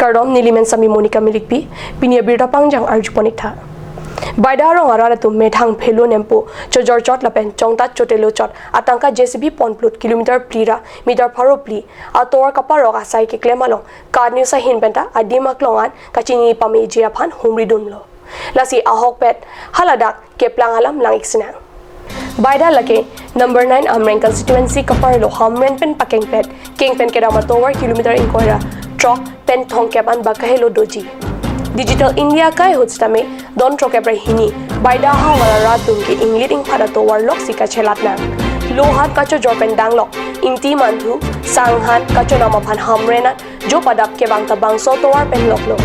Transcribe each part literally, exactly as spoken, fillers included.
Kardom, neli men Sami Monica Milikpi, pini abirta pangjang arjupon ik tha. Baida arong arat atum methang phelo nempo chojor chot lapen chongdat chotelo chot atangka J C B ponplut kilometer phli ra meter pharo phli atovar kaparok asai keklem along KAT News ahin penta adim aklong an kachini pameji aphan humridunlo. Lasi ahokpet haladak keplang alam lang ik sinang. Baida lake number nine Amreng constituency kaparlo Hamren pen pakengpet keng pen kedam atovar kilometer ingkoi ra throk pen thomkep an bak kahelo doji. Digital India kai ahut sitame don throkkep ra hini Baida ahavar arat atum ke inglit ingphat atovar loksi kachelat nang. Lohat kachojor pen danglok Ingti Manthu, Sanghan kachonam aphan Hamren an jo padap kevang ta bangso atovar pen loklo.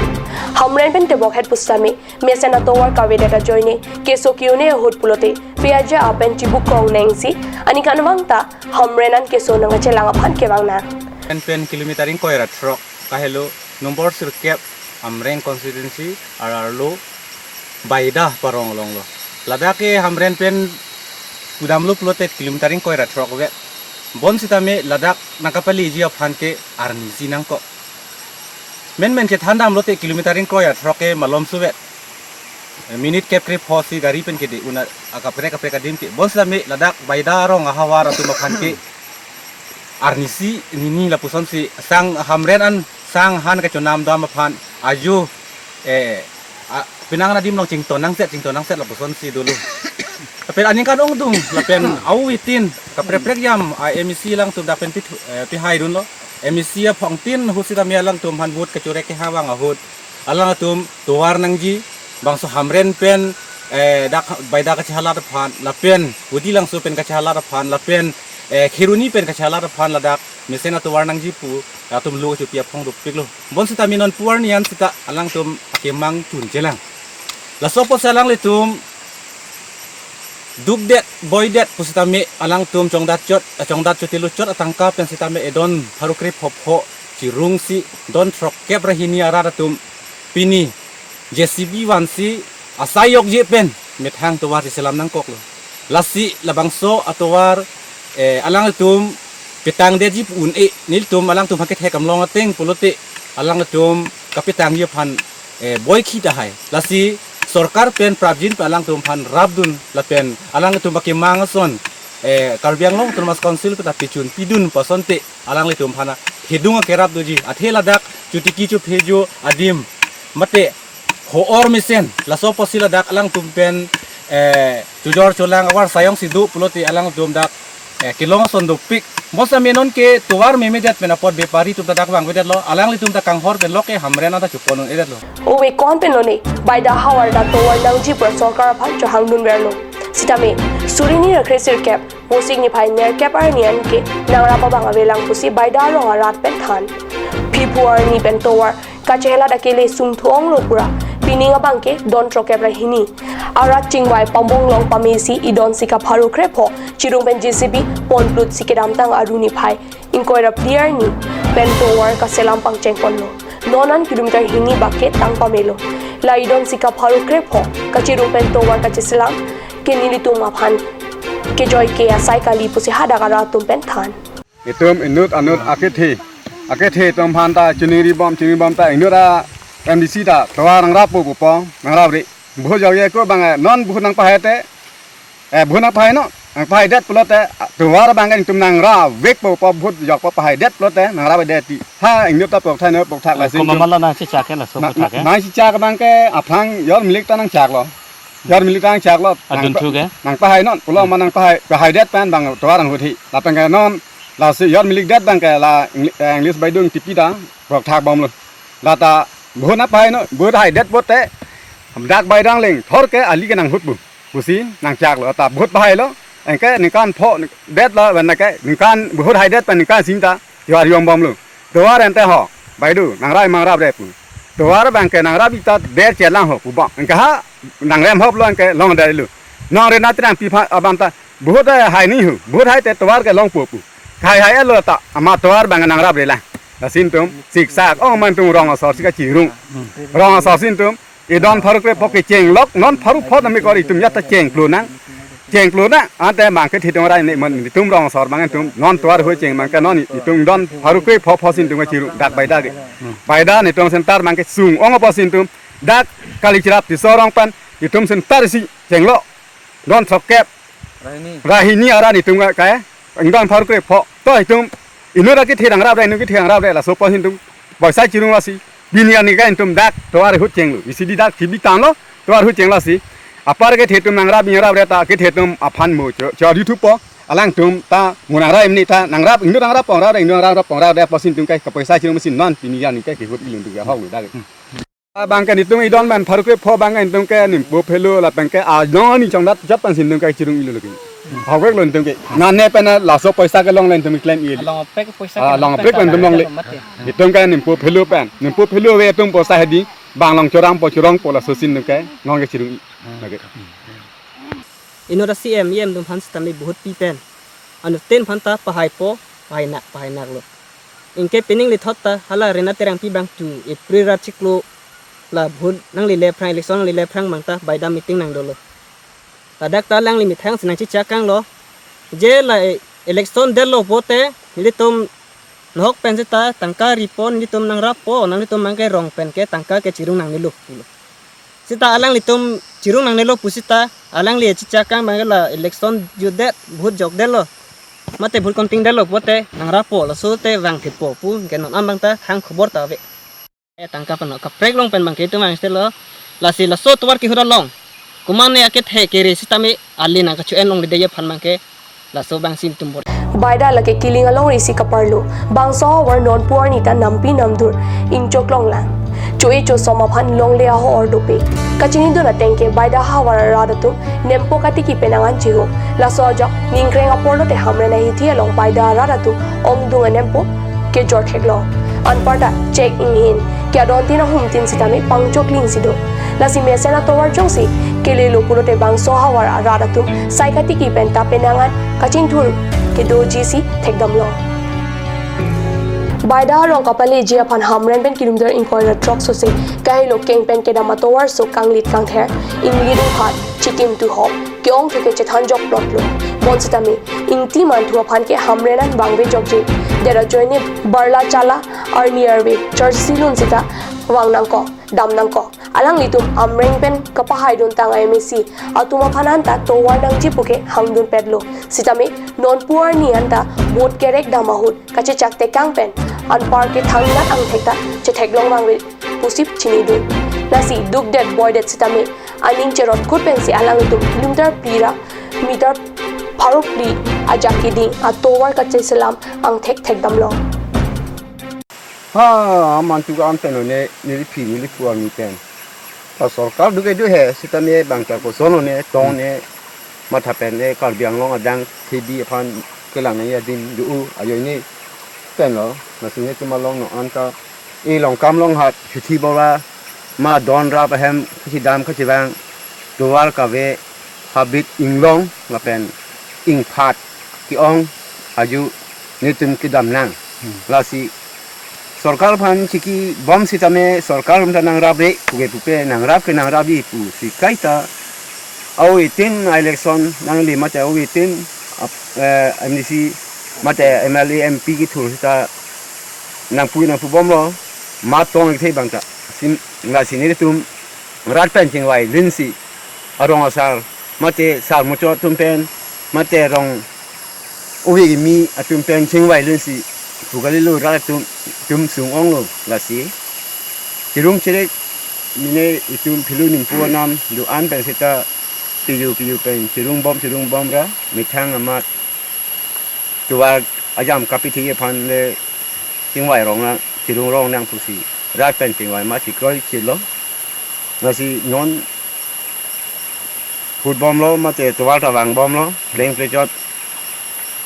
Hamren pen tebokhet pusitame mesen atovar kavedet ajoine keso ke-un-e ahut pulote pe aja apen chibuk kong nengsi aningkanvang ta Hamren an keso nangkachelang aphan kevang nang. Pen pen kilometer ingkoi ra throk kahelo number sirkep Amreng constituency arlo Baida parong alonglo. Ladak ke Hamren pen pudamlo pulote kilometer ingkoi ra throk ave. Bonsitame ladak nangkapaleji aphan ke arnisi nangkok. Menmen kethan damlote kilometer ingkoi ra throk ke malom suvet. Minute kep krepho si gari pen kede-un akaprek kaprek adim ke. Bonsitame ladak Baida arong ahavar atum aphan ke arnisi nini lapusonsi sang Hamren an Sanghan kachonam dam aphan ajo, eh, a, penang adim along chington nangset, chington nangset lapusonsi dolo. Lapen aningkan ongdung lapen au itin kaprek kaprek jam a M A C alangtum dak pen pithu, eh, pihaidunlo. M A C aphongtin ahut sitame alangtum aphan vote kachorek kehang vang ahut alangtum tovar nangji, bangso Hamren pen, eh, dak Baida kachehalat aphan lapen Vodi Langso pen kachehalat aphan lapen, eh, Kheroni pen kachehalat aphan ladak mesen atovar nangji pu atum lo kachopi aphong dopiklo. Bonsitame non pu arni an sita alangtum akemang chunchelang. Laso apotsi alanglitum dukdet boidet pusitame alangtum chongdat chot, chongdat chotelo chot atangka pen sitame edon pharo krepho pho chirungsi don throkkep ra hini arat atum pini J C B vansi asai yokje pen methang tovar cheselam nangkoklo. Lasi labangso atovar, eh, alangtum petang detji pu un-e, nelitum alangtum aphan kethek kam long ateng pulote alangtum kapetangji aphan, eh, boikhi tahai. Lasi sorkar pen prapjin pen alangtum aphan rapdun lapen alangtum akemang ason, eh, Karbi Anglong Autonomous Council pen ta pichun pidun pu asonte alanglitum aphan kedung akerap doji. Athe ladak chotiki chophejo adim mate ho-or mesen laso apotsi ladak alangtum pen, eh, chojor cholang avarsai jongsi do pulote alangtum dak, eh, kelong ason dopik. Bonsitame non ke tovar memedet pen apot bepari atum ta dak vangvedetlo, alanglitum ta kanghor pen lok ke Hamren an ta chopon un-edetlo. Ove kon pen lone Baida ahavar ta tovar nangji pu sorkar aphan chohangdunverlo. Sitame suri hini ra kresirkep Vosik niphai nerkep arni an ke nangrap abang avelang pusi Baida arong arat pen than. Phiphu arni pen tovar kachelat akele sungthu-onglo pura pining abang ke don throkkep ra hini arat chingvai pamong long pamesi idon sika pharo krepho chirung pen J C B ponplut si kedamtang arni phai ingkoi ra phli arni pen tovar kaselam pangchengponlo. Non an kilometer hini bak ke tang pamelo. La idon sika pharo krepho kachirung pen tovar kacheselam ke nelitum aphan kejoi ke asai kali pusi hadak arat atum pen than. Itum inut anut akethe, akethe atum aphan ta chiningri bom, chiningri bom ta inut a M D C ta tovar nangrappo pupo, nangrapre. Vote jokje ko bang, eh, non vote nangpahai te, eh, vote nangpahai non, nangpahaidet pulote, ah, tovar bang itum nangrapvekpo, vote jokpo pahaidet pulote nangrapvedet ti. Ha inut ta pokthai no pokthak la, eh, sing komat atum la nangchechak ke laso na, pokthak na, ke? Nangchechak bang ke aphrang jor milik ta nangchaklo. Jor milik ta nangchaklo. Adun nangpa-, thu ke? Nangpahai non, pulo ma nangpahai, pahaidet pen bang tovar nanghuthi. Lapen ke non, lasi jor milikdet bang ke la Eng-, eh, English baidung tipi ta pokthak bomlo. Lata vote nangpahai non, vote haidet pulote, dak Baidang leng thor ke ali ke nanghut pu pusi nangchaklo, ta vote pahailo, anke ningkan pho detlo, wen ke ningkan vote haidet pen ningkan sing ta tovar yom bomlo. Tovar ente ho, baidu, nangrap ma nangrapre pu. Tovar bang ke nangrap ita der chelang ho pu bang. Anke ha, nangrem hoplo anke longdetlo. Nang rena triang pi pha abang ta, vote hai ni hu, vote hai te tovar ke longpo pu. Hai hai elo ta, amat tovar bang nangrapre la. Lasi itum, siksak, ong man itum rong asor si kachirung. Rong asor si itum, idon pharo krepho kecheng lok, non pharo pho nami kor itum ya ta cheng plo nang. Chenglo na, ante abang ke thitung rai ne man netum rong asor abang netum non tovar ahut cheng abang ke non netum don pharo kre pho pho si netum ke chirung dak Baida ke. Baida netum center abang ke sung ong apot si netum dak kali chirap Tisso arong pen netum center si chenglo. Don throkkep ra hini ara netum ke, ke ingdon pharo kre pho. To netum inut akethe nangrap re, inut akethe nangrap re, laso apot si netum poisa chirung lasi. Pini arni ke netum dak tovar ahut chenglo. Isi di dak chibi tanglo, tovar ahut chenglo si. Apar kethe atum nangrap, nangrap re ta kethe atum aphan mo cho, cho di thupo. Alangtum ta mo nangrap, emni ta nangrap, inut nangrap, pong rap, inut nangrap, pong rap, apot si netum ke kapoisa chirung si non pini arni ke kehut ilun tu ke ahok lo dak. Abang ke netum idon pen pharo kre pho abang ke netum ke nimpo phelo lapen ke a non ni chongdat jat pen si netum ke chirung ilo lagi. Hawek lo netum ke. Nane pen laso poisa kelong le netum klem il. Along aprek poisa Ah, ke long aprek pen netum long le. Mate. Netum ke nimpo phelo pen. Nimpo phelo ave atum poisa hedi. Bang long chorang po chorong po laso si netum ke non ke chirung i. Lagi. Inut a-C M, E M atum aphan sitame vote pi pen anuttin aphan ta pahaipo, pahainak, pahainak lo. Anke pining lithot ta hala Rina Terangpi abang tu April ra chiklo la vote nanglele aphrang, election nanglele aphrang abang ta Baida meeting nangdolo. Ladak ta alangli methang si nangchechak kanglo. Je la e-, election detlo pote, nelitum nahok pen seta tangka ripo, nelitum nangrappo, nanglitum abang ke rong pen ke tangka ke chirung nangnelo pulo. Seta alanglitum chirung nangnelo pu seta alangli chechak kang abang ke la election jutdet, vote jokdetlo. Mate vote counting detlo pote nangrappo, laso te vangthepo pu ke non abang ta hang khobor ta ave. E tangka pen lo, kaprek along pen abang ke itum angse lo, lasi laso tovar kehut along komatne akethe kere sitame ali nangkacho-en longledet aphan abang ke laso abang si netum bor. Baida lake Kiling alongri si kaparlo, bangso ahavar nonpu arni ta nampi namdur ingchok longlang. Cho-e chosom aphan longle ahor dopik. Kachinidun ateng ke Baida ahavar arat atum nempo katiki pen angan chiho. Laso ajok ningkreng apor lote Hamren ahithi along Baida arat atum ongdung anempo kejor theklong. Anparta chek inghin ke adon tin ahum tin sitame pangchokling si do. Lasi mesen atovar jongsi kelelo pulote bangso ahavar arat atum sai katiki pen ta penang an kachingthur kedoji si thekdamlong. Baida arong kapaleji aphan Hamren pen kilometer ingkoi ra throk sose kahelo keng pen kedam atovar so kanglit kangther, inglit ingphat, chikim tuhok, ke-ongthu ke chethan jokplotlo. Bonsitame ingti manthu aphan ke Hamren an vangve jokje. Dera ajoine barla chala arni arve charsi lun seta vang nangkok, dam nangkok. Alanglitum amreng pen kapahaidun tang a-M A C atum aphan anta tovar nangji pu ke hangdunpetlo. Sitame nonpu arni anta vote kerek dam ahut kachechak tekang pen anpar ke thangnat angthek ta chetheklong vangve pusi chinidun. Lasi dukdet boidet sitame aning cherot kut pensi alanglitum kilometer phli ra meter pharo phli ajak keding atovar kacheselam angthek thekdamlong. Ha, aman tu kan pen ne, neli phi, neli phu arni pen. Ta sorkar duke du he, sitame bang ta koson ne, tong ne, matha pen ne, Karbi Anglong adang, T B aphan kelang ne adim du u, ajoine pen lo, lasi netum along non anta, e long kam long hat, hithi bora, ma don rap ahem, kachidam kachivang, tovar kave, habit inglong, lapen ingphat, ke-ong, aju, netum kedam nang. Hmm. Lasi, sorkar aphan chikibom sitame, sorkar atum ta nangrap re, puke pupe, nangrap ke nangrapji pusi kaita, au itin election nangle mate au itin, ap-, eh, M D C mate M L A M P kethur seta nangpu nangpu bomlo, ma tong ikthe bang ta. Sim, lasi netum rat pen chingvai lun si arong asar mate sar muchot atum pen mate rong uvi kimi atum pen chingvai lun si pu kalilo rat atum tum sung onglo lasi. Chirung chirek mine itum philo nimpo anam do-an pen seta piyu piyu pen chirung bom chirung bom ra methang amat tovar ajam kapithe aphan le chingvai rong nang, chirung rong nang pusi rat pen chingvai ma chikroi chilo. Lasi non football lo mate tovar ta vangbomlo, pleng plechot.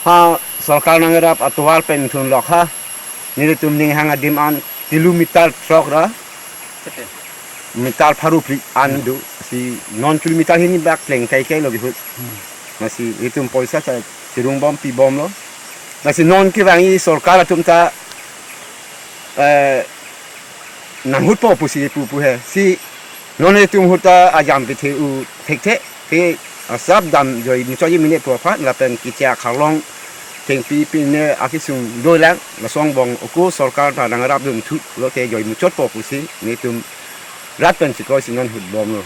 Ha, sorkar nangrap atovar pen thunlok ha. Nelitum ning hang adim an kilometer throk ra. Meter pharo phli an do. Si non kilometer hini bak pleng kai kai lo bihut. Hmm. Lasi itum poisa ta chirung bom pi bomlo. Lasi non kevangji sorkar atum ta, eh, nanghutpo pusi pu pu he. Si non itum ahut ta ajam pithe u thekthe. Te Asap dam joi muchotji mene pu aphan lapen kicha kharlong thengpi pine akisung dolang, laso angbong ako sorkar ta nangrapdun thu lote joi muchotpo pusi netum rat pen chikroisi non hutbomlo.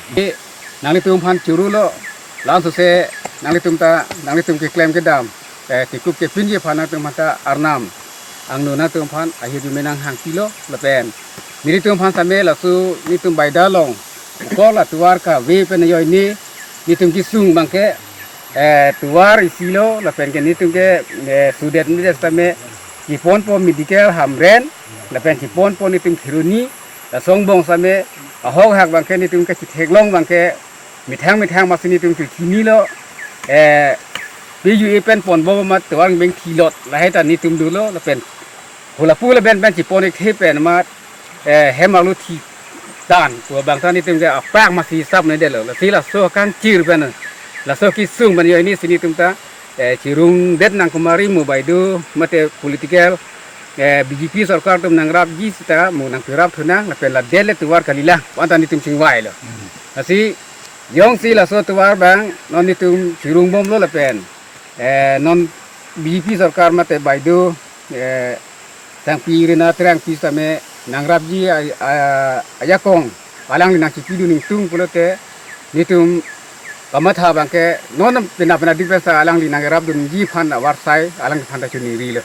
Nanglitum aphan churu lo, langsose nanglitum ta, nanglitum keklem kedam, eh, tikup kepinji aphan nangtum aphan ta arnam angno nangtum aphan ahirjume nanghangpilo lapen nelitum aphan same laso netum baida along kol atovar kave pen ajoine netum kesung abangke, eh, tovar isilo lapen ke netum ke, eh, sudet nides tame chiponpo medical hamren lapen chiponpo netum kheroni, laso angbong same ahok hak abangke netum ke chitheklong abangke methang methang masi netum ke chinilo, eh, P U A pen ponbom amat tovar beng thilot lahai ta netum dolo lapen holapu lapen pen chipon-ikthe pen amat, eh, hem arlo thi tan pu abang ta netum ke apak masi sap ne delo. Lasi laso kangchir pen, laso kesung pen ajoine si netum ta, eh, chirungdet nang kumari mo baideo mate political, eh, B J P sorkar atum nangrapji seta mo nangpirap thunang lapen ladet le tovar kalilang pu anta netum chingvailo. Lasi jongsi laso tovar abang non netum chirungbomlo lapen, eh, non B J P sorkar mate baideo, eh, Sangpi Rina Terangpi same nangrapji a-, a-, ajakong alangli nangchipidun ingtung pulote netum kamatha abangke non pina pina dipesa alangli nangrapdunji aphan avarsai alangliphan ta chiningrilo.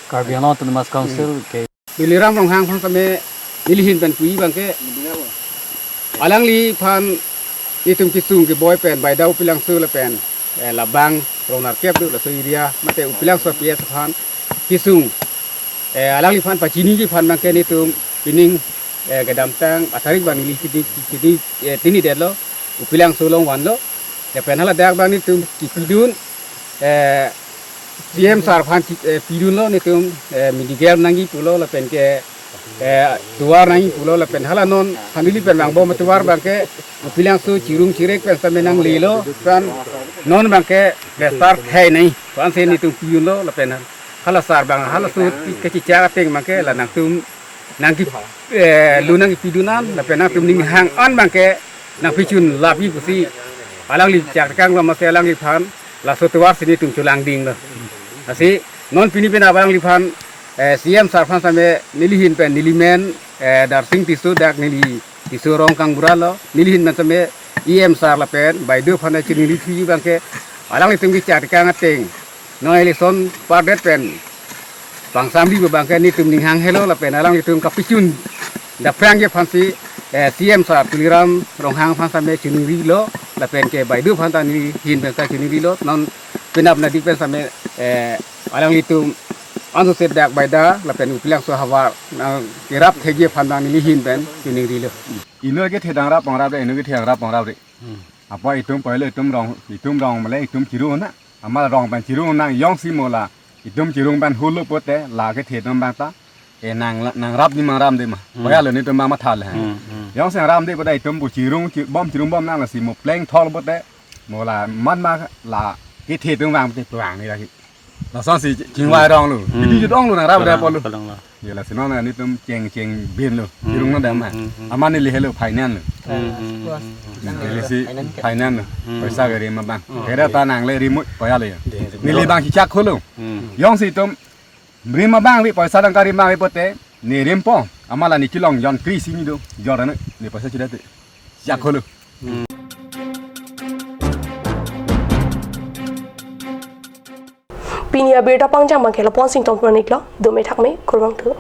Karbi Anglong Autonomous Council ke Tuliram Ronghang aphan same nelihin pen puji abangke alangliphan netum kesung keboi pen baida Upilangso lapen, eh, labang rong nerkep do laso area mate Upilangso P S aphan kesung, eh, alangliphan pachiniji aphan abangke netum pining, eh, kedamtang atarik abang neli chini, chini, eh, chinidetlo, Upilangso along vanlo. Lapen haladak abang netum kipidun, eh, C M sir aphan chi-, eh, pidunlo netum, eh, medical nangji pulo lapen ke, eh, tovar nangji pulo lapen hala non family pen vangbom atovar abangke Upilangso chirung chirek pen same nanglelo, pen non abangke plaster thai nangji pu ansi netum pidunlo lapen hala sir abang halaso kechichak ateng abangke la nangtum nangke, eh, lu nangkepidun an lapen nangtum ninghang an abangke nangpichun lapji pusi alangli chak kang lo masi alangliphan laso tovar si netum chelangdinglo. Lasi non pini pen alangliphan, eh, C M sir aphan same nelihin pen nelimen, eh, Darsing Tisso dak neli Tisso rong kangbura lo, nelihin pen same E M sir lapen baideo aphan chiningri thuji abangke alanglitum kechak kang ateng non election pardet pen pangsamri abangke netum ninghang helo lapen alanglitum kapichun daprangji aphansi, eh, C M sir Tuliram Ronghang aphan same chiningrilo lapen ke baideo aphan ta nelihin pen ta chiningrilo non penap nadik pen same, eh, alanglitum anso sedak baida lapen Upilangso ahavar nangkerap thekji aphan ta nelihin pen chiningrilo. Inut kethe nangrap pangrap re, inut kethe nangrap pangrap re. Apa itum pahelo itum rong, itum rong male itum chirung na. Amat rong pen chirung nang jongsi mo la itum chirung pen holo pote la kethe atum abang ta, eh, nang, nangrapji mangrapde ma. Pahelo netum abang mathale. Jongsi nangrapde pote itum pu chirung chi-, bom chirungbom nang lasi mo pleng thol pote mo la man ma la kethe atum abang pote puang ni lagi. Lasonsi chingvai ronglo. Bidi jut onglo nangrapde apotlo. Ye lasi non netum cheng cheng binlo. Chirung non dam ma. Amat neli helo finance lo. Neli si finance lo. Paisa ke rim abang. Kera ta nangle rimut pahelo ya. Neli abang si chak holo. Jongsi itum rim abang ri paisa dang karim abang ri pote ne rimpo. Amat la ne kelong jon kri si ni do. Jor ne paisa chidate. Chak holo. Pini abirta pangjang abangke lapu-an si ingtonpon iklo, dome thakme, kurvangthu.